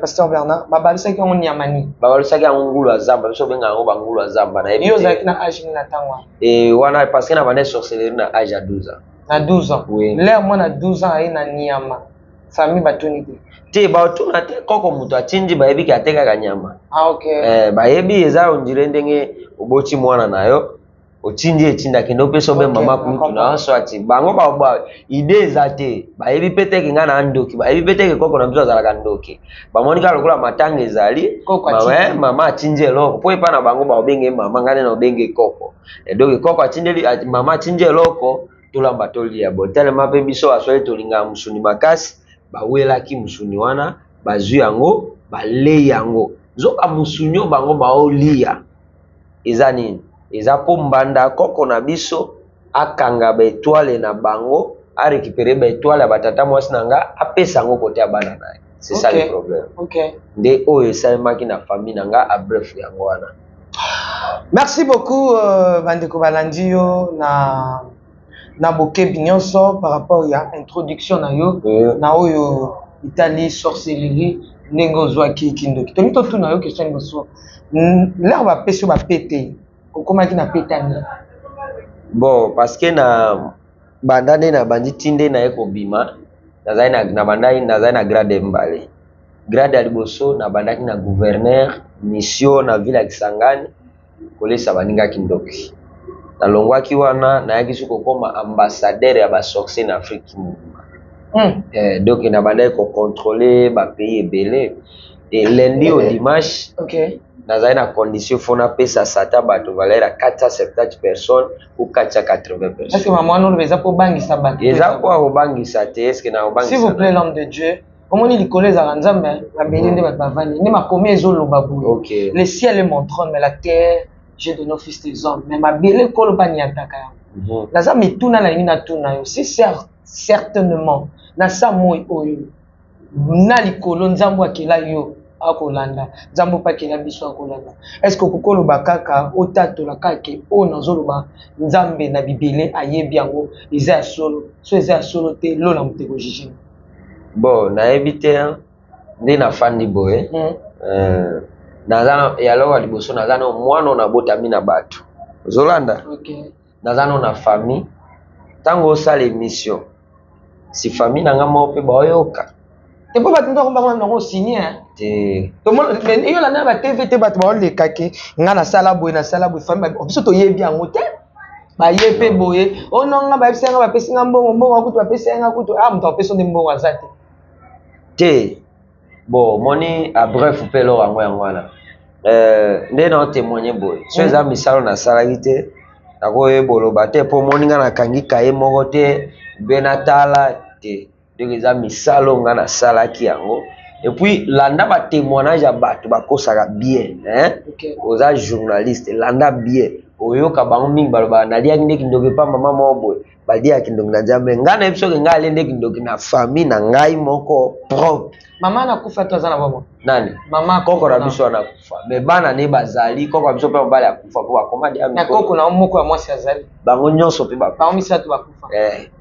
Pasteur Bernard, babalisaki yango nyama nini? Babalisaki yango ngulu ya zamba, biso benga yango ba ngulu ya zamba, nayebi Yo te. ozalaki na âge nini na ntango wana? Eh, wana parce que na bande sorcellerie na âge ya 12 ans. Na 12 ans. Oui. L'air mwana 12 ans aye na nyama, famille batuni te. Te, batuna te, koko moto atindi bayebi ke atekaka nyama. Ah, ok. Eh, bayebi eza ondire ndenge oboti mwana na yo, otindi etinda kende opesa obe Ok, mama na kulutu na comprendre. yo, soit bango ba, ba idée eza te, bayebi pe te ke nga na ndoki, bayebi pe te ke koko na biso azalaka ndoki. Bamoni kaka lokola matanga ezali, Koko mama, atindi. mama atindi eloko, po epa na bango baobenge mama, nga nde na obenge koko. Et donc koko atindeli, mama atindi eloko, tolamba tolia. Bon, tellement pe biso baswahili tolingaka musuni makasi, bawelaki musuni wana, bazwi yango, balei yango. Nzoka musuni oyo bango baolia eza nini? Eza po mbanda koko na biso akanga ba étoile na bango, a récupérer ba étoile ya batata mwasi na nga, apesa yango kote ya bana na ye. C'est ça Ok. le problème. Ok. Nde oyo esalemaki na famille na nga, a bref yango wana. Merci beaucoup, bandeko balandi yo na bokebi nyonso par rapport ya introduction na yo, na oyo etali sorcellerie ndenge ozwaki kindoki. Tolingi totuna yo question liboso. L'heure bapesi yo bapete, okomaki na peta nini? Bon, parce que na banda nde na bandi ti nde naye kobima, nazali na, na bandai, nazali na grade mbale. Grade ya liboso nabandaki na gouverneur mission na ville ya Kisangani kolesa baninga kindoki. Nalongwaki wana nayaki su kokoma ambassadeur ya ba sorcier na Afrique mobimba. Donc nabandaki ko contrôler ba pays ebele et lundi au dimanche nazali na condition faut napesa sata bato valeur ya 470 personnes ou 480 personnes. Est-ce que maman wana eza po bangisa bato? Eza po kobangisa te, est-ce que na kobangisa? S'il vous plaît l'homme de Dieu, omoni likolo ezalaka Nzambe, mabele nde bato bavandi, nde makomi ezoloba boye. Le ciel est mon trône, mais la terre j'ai donné au fils des hommes. Mais mabele kolo baniataka yango. Naza mituna nalingi natuna yo. Si certainement na sa moi oyo na likolo Nzambe akela yo akolanda, Nzambe mpe akela biso akolanda, est ce que okoki koloba kaka otatola kaka ke oyo nazoloba Nzambe na bibele ayebi yango eza ya solo, so eza ya solo te lola moto ekojuge? Bon, nayebi te nde nafandi boye. Naza ya loko ya liboso, naza na mwana oyo nabotami na bato, ozolanda? Naza no na famille. Ntango osala émission, si famille na nga moko mpe baoyoka. Te, mpo bato ndako bango nango osigne. Te. Yo landa ba TV te, bato baoleka ke nga nasala boye, nasala boye, famille biso toyebi yango te, baye mpe boye ono nga bayebisi nga, bapesi nga mbongo, mbongo kutu bapesi nga kutu, ah, moto apesi nde mbongo aza te. Te, bon, omoni, a bref mpe eloko yango yango wana nde na otémoigne boye, so eza misala nasalaki te, nakoyeba oloba te, mpo omoni nga nakangi kaye moko te mpe natala te. Donc eza misala oyo nga nasalaki yango. Et puis landa batémoignage ya bato bakosaka bien, hein? Oza journaliste, landa bien, oyoka bango mingi balobaka naliaki nde kindoki epa mama moko boye, baliaka kindoki na Nzambe. Ngai nayebi soki ngai alie nde kindoki na famille na ngai moko propre. Mama nakufa to aza na bango? Nani? Mama. Koko na biso wana akufa, mais bana ne bazali. Koko na biso mpe mobali akufa mpo bakoma dia. Na koko na moko ya mwasi azali? Bango nyonso mpe. Bango misato bakufa.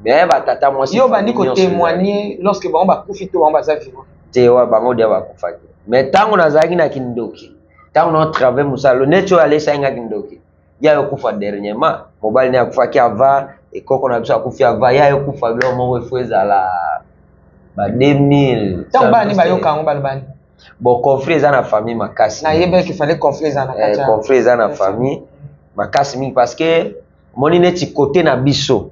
Mais batata mwasi. Yo bandi kotémoigner lorsque bango bakufi to bango baza vivant? Te, wa bango dia bakufaki, mais ntango nazalaki na kindoki, ntango na travail mosala neti oyo alesaki nga kindoki, ye ayokufa dernièrement. Mobali ne akufaki avant, ekoko na biso akufi avant ye ayokufa. Biloko moko efo ezala ba 2000. Ntango bana bayoka yango, balobani? Bon, conflit eza na famille makasi. Nayebaki fallait conflit eza na kati. Conflit eza na famille makasi mingi, parce que omoni neti kote na biso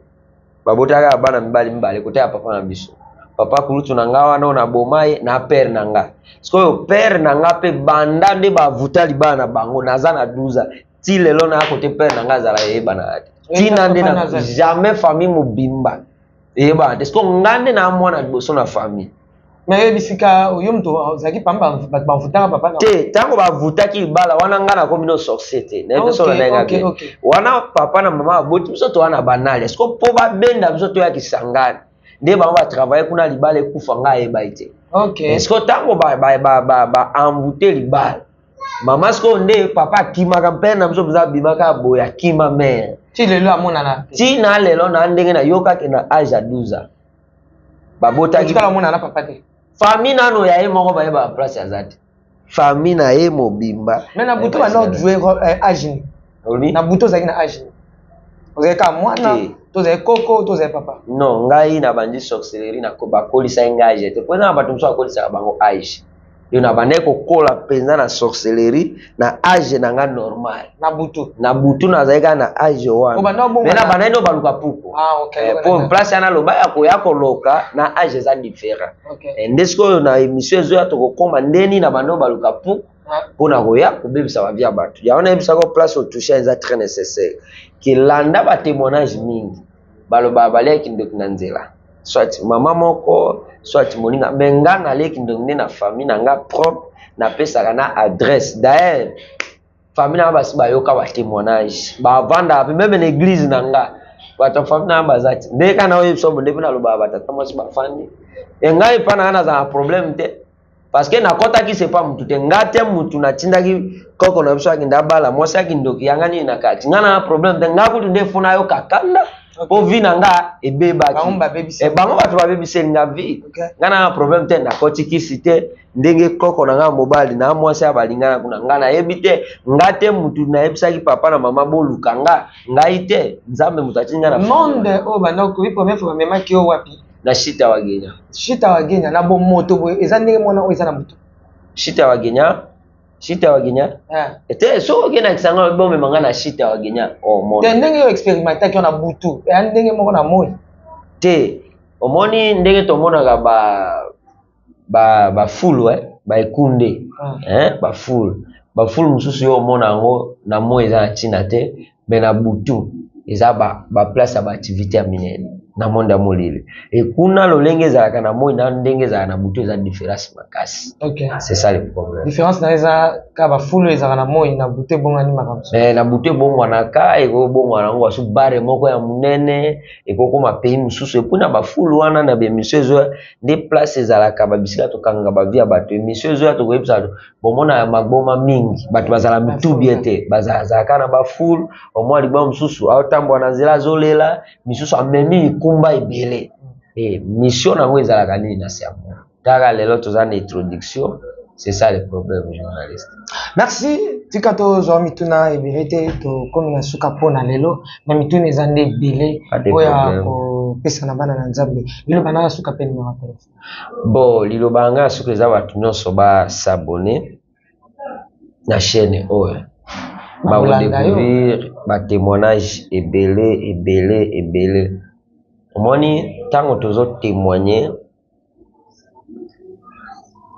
babotaka bana mibali mibale, kote ya papa na biso, papa kulutu na nga wana oyo naboma ye na père na nga. Sikoyo père na nga mpe banda nde bavuta libala na bango, naza na 12 ans, ti lelo na kote père na nga azala eyebana te, ntina nde na jamais famille mobimba eyebana te. Sikoyo nga nde na mwana liboso na famille. Mais oyebi sika yo moto ozalaki pamba, bato bavutaka papa na te. Ntango bavutaki libala wana, nga nakomi no sorcier te, nayebi so na ndenge wana. Papa na mama baboti biso, toza na banale. Siko mpo babenda biso toya Kisangani, nde bango batravaille kuna, libala ekufa, nga ayebai te. Siko ntango baenvoûte libala mama, sikoyo nde papa akimaka mpe na biso mpenza, abimaka boye, akima mare. Ti lelo amonana? Ti na lelo na ndenge nayokaki na age ya 12 ans babotaki. Otikala na papa te? Famille nano ya ye moko bayeba place aza te, famille na ye mobimba. Mais na butu banda ojouer age ni? Olobi? Na butu ozalaki na age ni? Ozalaki kaka mwana to ozalaki koko to ozalaki papa? Non, ngai nabandi sorcellerie na bakolisaki ngai age te, po eza na bato mosusu bakolisaka bango age. Yo nabandaki kokola mpenza na sorcellerie na age na nga normal. Na butu? Na butu nazalaki kaka na age wana, mais nabandaki no baluka puku po place wana aloba ya koya koloka na age eza différent. Nde sikoyo na émission ezoya tokokóma ndeni na bando baluka puku mpona koya kobebisa bavie ya bato. Yango nayebisaka, place otouche eza très nécessaire kelanda batémoignage mingi, balobaka baliaki ndoki na nzela, soit mama moko, soit moninga. Mais nga naleki ndoki nde na famille na nga propre, napesaka na adresse. D'ailleurs famille na nga basi bayoka batémoignage, bavandaka mpe même na église na nga, bato ya famille na nga baza ti nde kaka na oyebisa bo nde mpe nalobaka batata mwasi bafandi e. Ngai epa na nga nazala na problème te, parce que nakɔtaki sepa mutu te, nga te mutu natindaki koko na biso akende abala mwasi akindoki yanga nini na kati. Nga na problème te, nga kutu nde funa yoka kanda mpo vie na nga ebebaki. Bango bato babebiseli nga vie. Nga na problème te, nakɔti kisi te. Ndenge koko na nga mobali na mwasi ya balingana kuna, nga nayebi te, nga te mutu nayebisaki papa na mama boluka nga, ngai te, Nzambe moto atindi nga na monde oyo. Banda okoyi, première fois bamemaki yo wapi? Na Shita Wagenya. Shita Wagenya. Na bomoto boye eza ndenge mwana oyo eza na butu? Shite ya Wagenya, shite ya Wagenya. Te, soki okei na Kisangani bomema ngai na shite ya Wagenya, omona. Te, ndenge yo experimentaki yo na butu, eya ndenge moko na moi. Te, omoni ndenge tomonaka ba ba fulu, ba ekunde, hein, ba fulu. Ba fulu mosusu yo omona yango na moi eza na ntina te, mais na butu eza ba place ya ba activité ya minene na monde ya molili. E kuna lolenge ezalaka na moi na ndenge ezalaka na butu eza différence makasi. C'est ça le problème. Différence na eza ka ba fulu ezalaka na moi, na butu ebongani makambo. Mais na butu ebongwanaka, ekobongwana yango basu bare moko ya monene, ekokoma pays mosusu. Et puis na ba fulu wana na ba émission ezoya nde place ezalaka ba bisika tokangaka ba vie ya bato. Émission ezoya tokoyebisa bato bomona ya magboma mingi, bato bazala mitu bien te, bazalaka na ba fulu, omwa libwa mosusu aotambola na nzela azolela, misusu amemi mikumba ebele. E mission nango ezalaka nini na se ya moi? Kaka lelo toza na introduction, c'est ça le problème, journaliste. Merci. Tika tozwa mituna ebele te, tokomi na suka mpo na lelo, na mituna eza nde ebele oyo ya kopesa na bana na Nzambe. Liloba na ya suka mpe numéro ya téléphone. Bon, liloba na ngai ya suka eza bato nyonso ba s'abonner na chaîne oyo, bakodécouvrir ba témoignage ebele ebele ebele. Omoni ntango tozotémoigner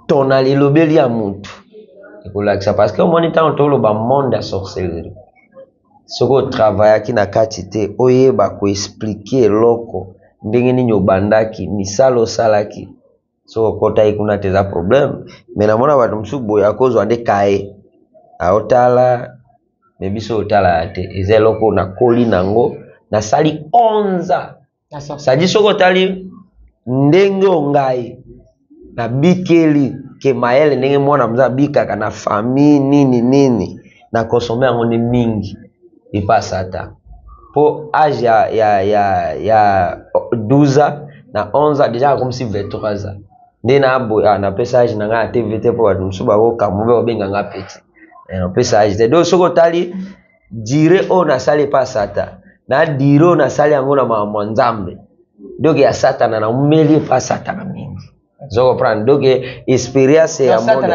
tona lelobeli ya mutu ekolakisa, parce que omoni ntango toloba monde ya sorcellerie, soki otravaillaki na kati te, oyeba koexpliquer eloko ndenge nini obandaki misala osalaki, soki okotaki kuna te eza problème. Mais namona bato mosusu boye akozwa nde kaye aotala, me biso otalaka te. Eza eloko nakoli nango, nasali 11 ans. Sadi soki otali ndenge oyo ngai nabikeli ke mayele ndenge mwana moza abikaka na famille nini nini, na consommer yango nde mingi epa Satan. Po age ya 12 ans na 11 ans déjà akomisi 23 ans nde na boye, napesa age na ngai ya TV te, mpo bato mosusu bakokamwa mpe babenga nga petit. Napesa age te. Donc soki otali dire oyo nasali epa Satan na dire oyo nasali yango na makambo ya Nzambe, donc ya Satana naumeli epa Satana mingi. Ozo comprendre? Donc expérience ya monde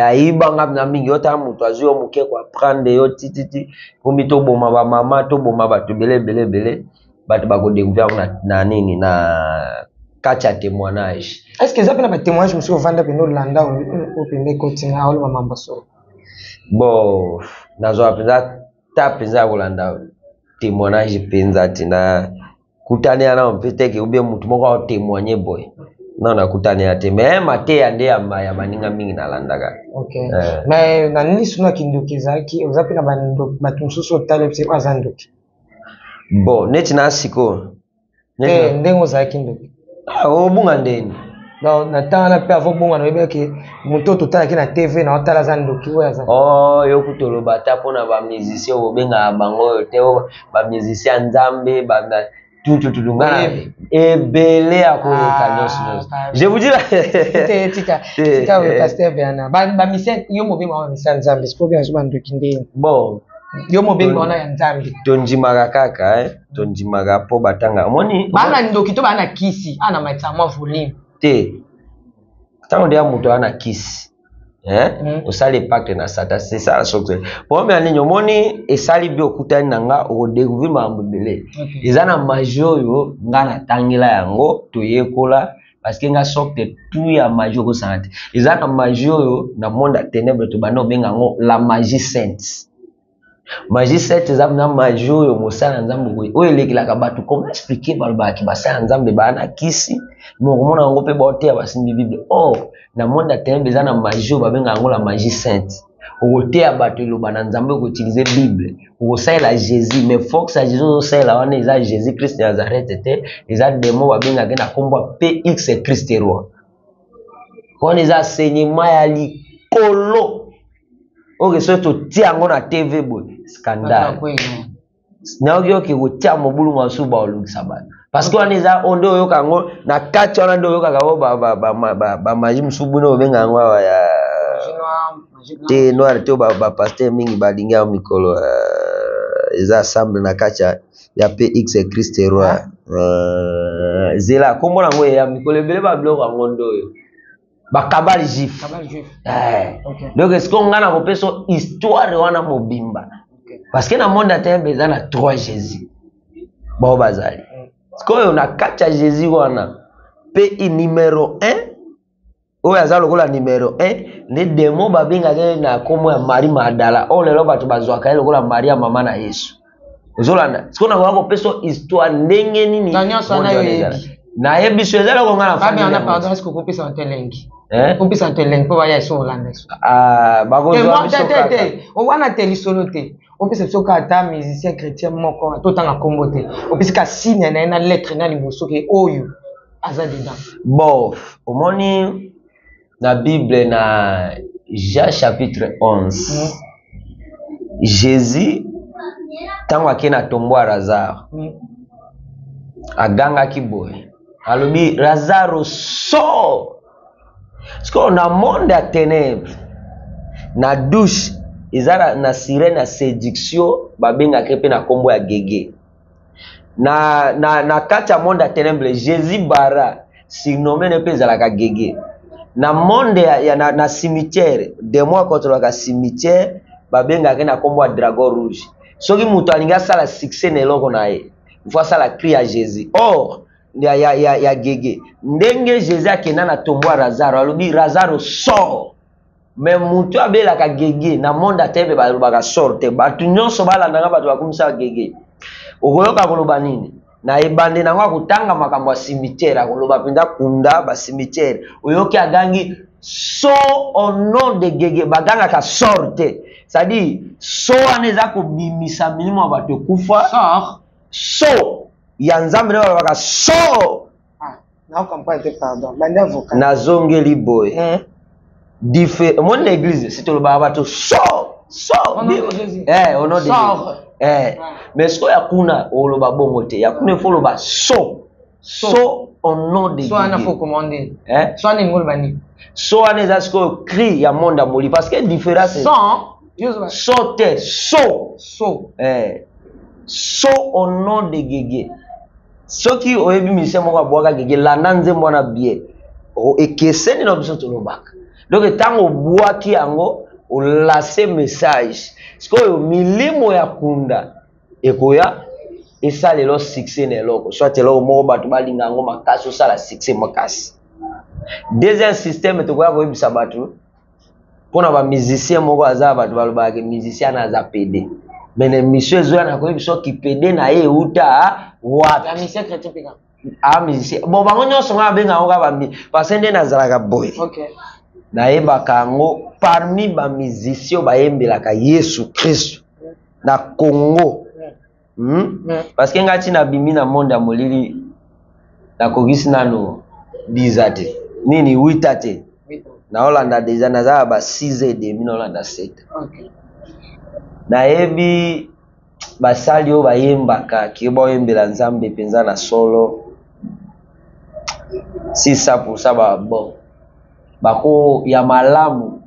ayiba nga na mingi. Otala moto azwi yo moke koapprendre yo tititi, komi toboma bamama, toboma bato ebele ebele ebele, bato bakodécouvrir yango na nini na kati ya témoignage. Est ce que eza mpe na batémoignage mosusu ovanda mpena olanda oyo pembe ekotinga oloba mambo solo? Bon, nazwaka mpenza ta mpenza ya kolanda témoignage mpenza te, na kutani ya nano mpe teke ubie motu moko aotémoigne boye, non, nakutani ya te, mais mateya nde ya baninga mingi nalandaka. Mais na lisu na kindoki ezalaki, oza mpe na bato mosusu otala mpe oyo aza ndoki? Bon, neti na sikoyo ndenge ozalaki ndoki. Obunga ndeni. Donc na ntango wana mpe avo bonga nayebi moto oyo totalaki na TV na otala aza ndoki, oyo aza. Oh, yo kutu oloba ata mpona bamusicien, obengaka bango oyo te, bamusicien ya Nzambe tutututu, nga ebele ya koleka nyonso nyonso, je vous dis. Tika tika, pasteur Bernard, bamusicien yo mobenga wana bamusicien ya Nzambe, sikoyo obenga so bandoki ndeni? Bon, yo mobenga wana ya Nzambe. Tondimaka kaka, tondimaka mpo batanga, omoni. Baa na ndoki to baa na kisi ana matisa mwa volume? Te, ntango ndeya moto aza na kisi, osali pacte na Satan, c'est ça la sorcellerie. Problème ya nini? Omoni esali bi okutani na nga, okodécouvrir makambo ebele. Eza na magie oyo nga natangela yango, toyekola, parce que nga sorte tout ya magie okosanga te. Eza na magie oyo na monde ya ténèbre tobanda kobenga yango la magie sainte. Magie sainte eza na magie oyo mosala ya Nzambe boye oyo elekelaka bato. Comment expliquer? Balobaki basala ya Nzambe baa na kisi, me okomona yango mpe baoteya, basimbi Bible. Or na monde ya ténèbre eza na magie oyo babengaka yango la magie sainte. Okoteya bato eloba na Nzambe, okoutiliser Bible, okosalela Jésus, mais force ya Jésus ozosalela wana eza Jésus Christ ya Nazareth te, eza démon babengaka na nkombo ya PX Christ Roi. Wana eza enseignement ya likolo oyo soki totia yango na TV boye, scandale. Nayoki oke kotia mobulu mosusu, baolukisa bato, parce que wana eza oyo nde oyoka yango na kati wana, nde oyokaka oyo bamagie mosusu bino obenga yango awa ya te noir te, bapasteur mingi balingi yango mikolo. Eza ensemble na kati ya PX Christ Roi. Zela, nkombo nango eya mikolo ebele, babiloko yango nde oyo. Bakabale juif. Kabale juif. Eh. Ok. Donc est-ce que nga na kopesa histoire wana mobimba? Parce que na monde ya ténèbres eza na trois Jésus. Bao bazali. Sikoyo na kati ya Jésus wana pe numéro 1 oyo aza lokola numéro 1 nde demo babengaka ye na nkombo ya Marie Magdala oyo lelo bato bazwaka ye lokola Maria mama na Yesu. Ozolanda sikoyo nakoka kopesa histoire ndenge nini Na nyonso wana monde wana yo ezala. oyebi. Nayebi so eza eloko nga na Babe famille wana yango. pardon, est-ce que okopesa bato elengi? Eh? Opesa bato elengi mpo baya eso olanda eso. Ah, Te, bakozwa moi, biso te, te, kaka. te. Wana te lisolo te. Opesa biso kaka ata musicien chrétien moko ata otanga nkombo te. Opesi ka signe na ye na lettre na liboso ke oyo aza dedans. Bon, omoni na Bible na Jean chapitre 11. Jésus ntango ake na tombo ya Lazare, agangaki boye. Alobi Lazare sort. Sikoyo na monde ya ténèbres, na douche eza na sirène ya séduction babengaka ye mpe na nkombo ya Gege. Na kati ya monde ya ténèbres, Jésus bara surnommé ne mpe ezalaka Gege. Na monde ya na cimetière, démon akontrolaka cimetière babengaka ye na nkombo ya dragon rouge. Soki moto alingi asala succès na eloko na ye, il faut asala cri ya Jésus. Or ya Gege, ndenge Jésus akenda na tombo ya Lazare, alobi Lazare sort. Mais moto abelaka Gege na monde ya ténèbres balobaka sort te. Bato nyonso balandaka bato bakumisaka Gege. Okoyoka koloba nini? Na ebande nango akotanga makambo ya cimetière, akoloba mpenza kunda ba cimetière. Oyoki agangi sort au nom de Gege, bagangaka sort te. C'est-à-dire sort wana eza kobimisa milimo ya bato ekufa. Sort. Sort ya Nzambe nde balobaka sort. Ah, na comprendre te, pardon. Bande avocat. Nazongeli boye. Omoni na église, si tolobaka bato sort, sort. Au nom de Jésus. Eh, au nom de Jésus. Sort. Eh. Mais sikoyo ya kuna oloba bongo te. Ya kuna il faut oloba sort. Sort au nom de So wana Jésus. faut commander. Eh? So wana elingi oloba nini? So wana eza sikoyo cri ya monde ya molili parce que différence Son, yo ozoba- So te, so. So. Eh. So au nom de Gege. Soki oyebi musicien moko abwaka Gege, landa nzembo wana bien. Ekeseni na biso tolobaka. Donc ntango obwaki yango, olase message. Sikoyo milimo ya kunda ekoya esalela succès na eloko. Soit eloko moko bato balinga yango makasi, osala succès makasi. Deuxième système tokoya koyebisa bato mpona ba musicien moko aza bato balobaka ke musicien na aza PD. Mais na émission ezoya na koyebisa soki PD na ye euta wapi. Ya musicien chrétien mpe kaka. Ah, musicien. Bon, bango nyonso nga babenga yango kaka parce que nde nazalaka boye. Ok. Nayebaka yango parmi ba musicien bayembelaka Yesu Kristo na Congo. Parce que nga ti nabimi na monde ya molili nakokisi nano 10 ans te. Nini 8 ans te. Naolanda déjà naza na ba 6 ans et demi naolanda 7. Ok. Nayebi basali oyo bayembaka ke bayembela Nzambe mpenza na solo 600% ba bon. Bako ya malamu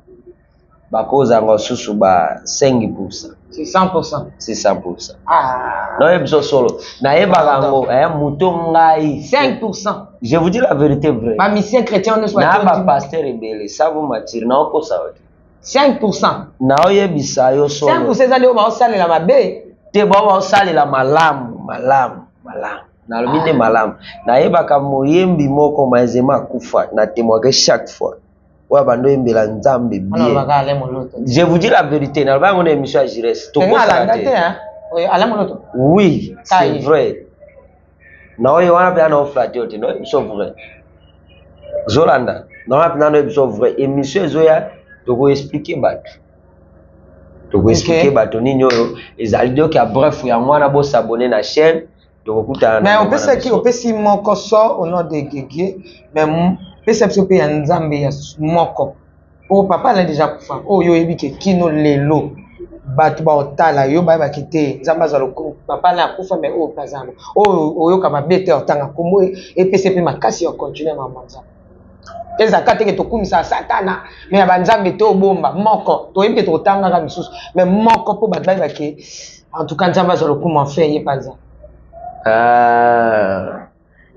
bakozanga susu ba 5%. C'est 100%. C'est 100%. Ah. Nayebi biso solo. Nayebaka yango, moto ngai. 5%. Je vous dis la vérité vraie. Ba musicien chrétien nyonso Na ba ba pasteur ebele, ça vous m'attire, na okosa yo te. 5%. Naoyebisa yo solo. 5% eza nde oyo baosalela mabe. Te bao baosalela malamu, malamu, malamu. Nalobi nde malamu. Nayebaka moyembi moko maezema akufa, na témoignaka chaque fois. Oyo bando oyembela Nzambe Wana bien. olobaka Alain Moloto. Je vous dis la vérité, naloba yango na émission ya Jires. Tenga Tokosaka alanda te, te. hein? Oyo, Alain Moloto. Oui, c'est Kai. vrai. Na oyo wana mpenza na oflate yo te, na oyo biso vrai. Zolanda, na wana mpenza na oyo biso vrai. Émission ezoya, tokoexplike bato. Tokoexplike Ok. bato nini oyo ezali. Donc ya bref, yango wana bosabone na chaîne, tokokutana na Mais mama na opesaki, biso. opesi moko so au nom de Gege, mais pesa biso mpe ya Nzambe ya moko. Oyo papa Alain déjà kufa, oyo oyebi ke kino lelo bato baotala yo bayebaki te Nzambe azwa lokumu. Papa Alain akufa, mais oyo mpe aza yango. Oyo oyoka mabe te, otanga kombo epesi mpe makasi ya continuer mama Nzambe. Ezalaka te ke tokumisaka Satana, mais ya banzambe te obomba moko. Toyebi ke tokotangaka misusu, mais moko mpo bato bayeba ke en tout cas Nzambe azwa lokumu, enfin ye mpe aza. Ah,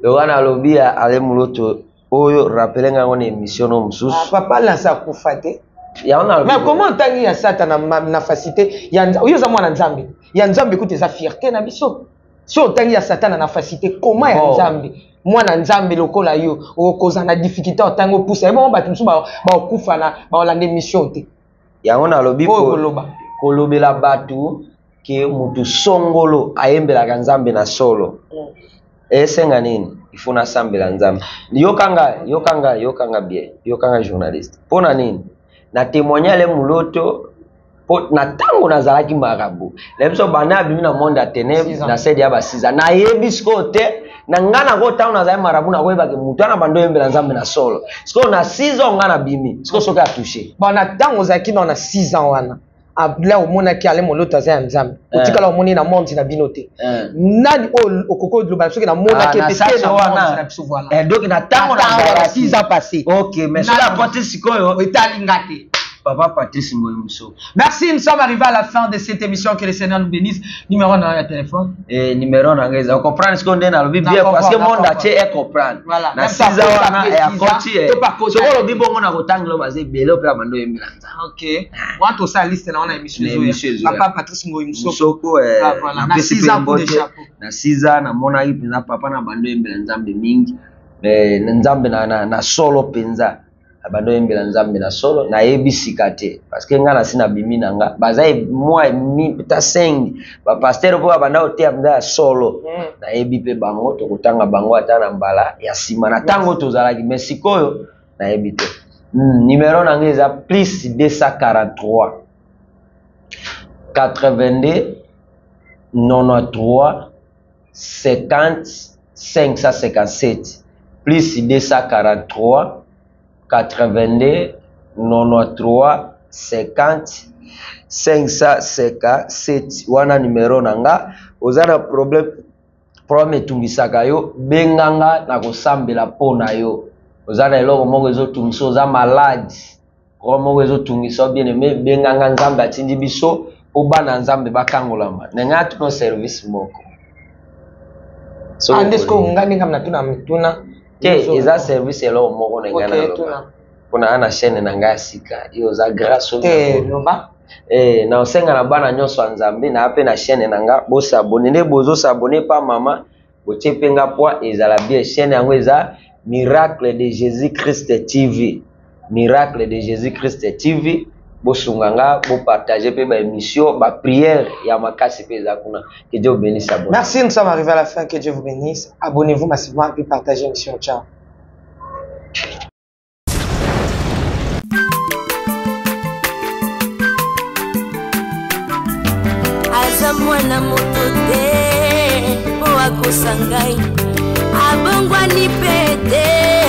lokola nalobi ya Alain Moloto, Oyo rappele nga yango na émission no mosusu. Ah, papa Alain akufa te. Yango na Mais comment otangi ya Satana na facilité ya oyo oza mwana Nzambe? Ya Nzambe kutu eza fierté na biso. So otangi ya Satana na facilité, comment ya Nzambe? Mwana Nzambe lokola yo okozala na difficulté otangi opusa ye bongo bato mosusu bakokufa na baolanda émission te. Yango nalobi kolobela bato ke mutu songolo ayembelaka Nzambe na solo. Esenga nini? Il faut nasambela Nzambe. Yokanga, yokanga, yokanga bien, yokanga journaliste. Pona nini? Na témoigner ale muloto po na tango nazalaki marabout. Na biso bana abimi na monde ya ténèbres na sedi ya basiza. Nayebi sikoyo te na nga na ko tango nazali marabout na koyeba ke mutu ana bando yembela Nzambe na solo. Sikoyo na 6 ans nga na bimi. Sikoyo soki a touché. Bon na tango ozalaki na 6 ans wana. Abla omonaki ale moloto aza ya Nzambe. Otikala omoni na monde na bino te. Nani oyo okoki oloba soki namonaki ete te na monde na biso, voilà. Donc na tango na nazalaki 6 ans passé. OK, mais soki akoti sikoyo etali nga te. Papa Patrice Ngoyi Musoko. Merci, nous sommes arrivés à la fin de cette émission. Que le Seigneur nous bénisse. Numéro na ya téléphone. Eh, numéro na ngai eza comprendre ce qu'on dit na lobi bien parce que monde entier est comprendre. Voilà. Na 6 ans wana ya koti. Soko lobi bongo na kotangela baze ebele pe bando yembela Nzambe. OK. Wana tosala liste na wana émission ezoya. Papa Patrice Ngoyi Musoko. Musoko ah, voilà. Na 6 ans coup de chapeau. Na 6 ans namonaki mpenza papa na bando yembela Nzambe mingi. Mais Nzambe na solo mpenza. Bando yembela Nzambe na solo nayebi sika te parce que nga na si nabimi na nga baza mwa mi ta 5 ba pasteur po banda oteya mpenza ya solo. Nayebi pe bango tokotanga bango ata na mbala ya nsima na ntango tozalaki mais sikoyo nayebi te. Numéro na nga eza plus 243 82 93 50 557 plus 243 82 93 50 557 wana numéro na nga. Oza na problème etungisaka yo, benganga na kosambela mpo na yo. Oza na eloko moko ezotungisa, oza malade, problème moko ezotungisa bien aimé, benganga Nzambe atindi biso po bana Nzambe bakangolama. Na nga tuna service moko. Ah, nde sikoyo nga ndenge na tuna mituna. Te, eza service eloko moko na nga na loba. Pona na chaîne na nga ya sika, yo oza grâce oyo Te, na loba. Na osenga na bana nyonso ya Nzambe, na pe na chaîne na nga, bo s'abonner, nde bozo s'abonner pa mama, botie pe nga poids ezala bien. Chaîne yango eza Miracle de Jésus-Christ TV. Miracle de Jésus-Christ TV. Bosunga nga, bo partager pe ba émission, ba prière ya makasi pe eza kuna. Que Dieu vous bénisse, abonnez. Merci, nous sommes arrivés à la fin. Que Dieu vous bénisse. Abonnez-vous massivement et puis partagez l'émission. Ciao. Aza mwana moto te po akosa ngai, abongwani pe te.